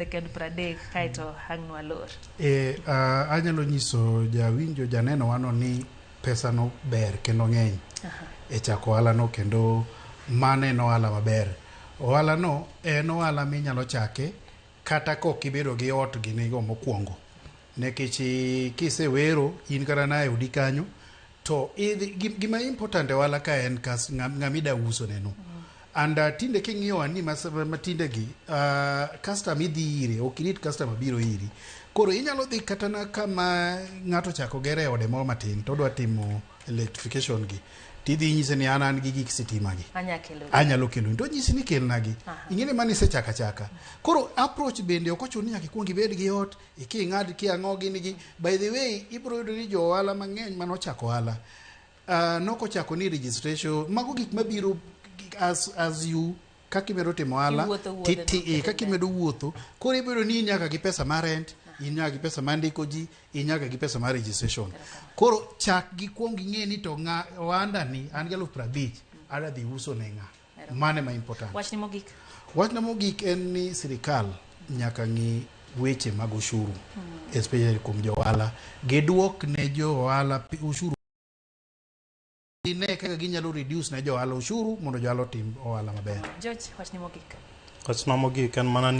Second 30 kaeto ang' nwalor. E, anyalo nyiso jawinjo janeno wano ni pesa no ber kendo ng'eny e chako ohala no, kendo mano en ohala maber. Ohala no en ohala minyalo chake kata kok ibedo gi ot ginigo mokwongo. Nikech kisewero in kata na e odi kanyo to idhi, gima important e ohala ka en kas, ng'ama ida uso ne no. And tinde king'iyo ani matinde gi customer idhi ire, ok irit customer biro iri. Koro inyalo dhi kata na kama ng'ato ochako gere e ode moro matin to odwa timo electrification gi, tidhi inyise ni an gi gik sitima gi Anya kelo. Anyalo kelo, to onyisi ni kelna gi. Ing'e ni mano isechako achaka. Koro approach bende ok ochuno ni nyaka ikuong ibed gi ot iking'ad kiang'o gini gi. By the way, ibiro yudo ni jo ohala mang'eny manochako ohala nokochako ni registration, mago gik mabiro as you kaka imedo timo ohala. Iwuotho wuodheno kaka kendo. Imedo wuotho, koro ibedo ni in nyaka gi pesa mar rent, in nyaka gi pesa mar ndiko ji, in nyaka gi pesa mar registration. Koro chak gi kuong ing'e ni to ng'a ohanda ni an gi 50,000 adwa dhi uso ne ng'a. Mano ema important. Wachni mogik. Wachna mogik en ni sirikal nyaka ng'i weche mag ushuru, especially kuom jo ohala. Giduok ne jo ohala ushuru, gine kaka ginyalo reduce ne jo ohala ushuru mondo jo ohala otim ohala maber. George, wachni mogik. Wachna mogik en mana ni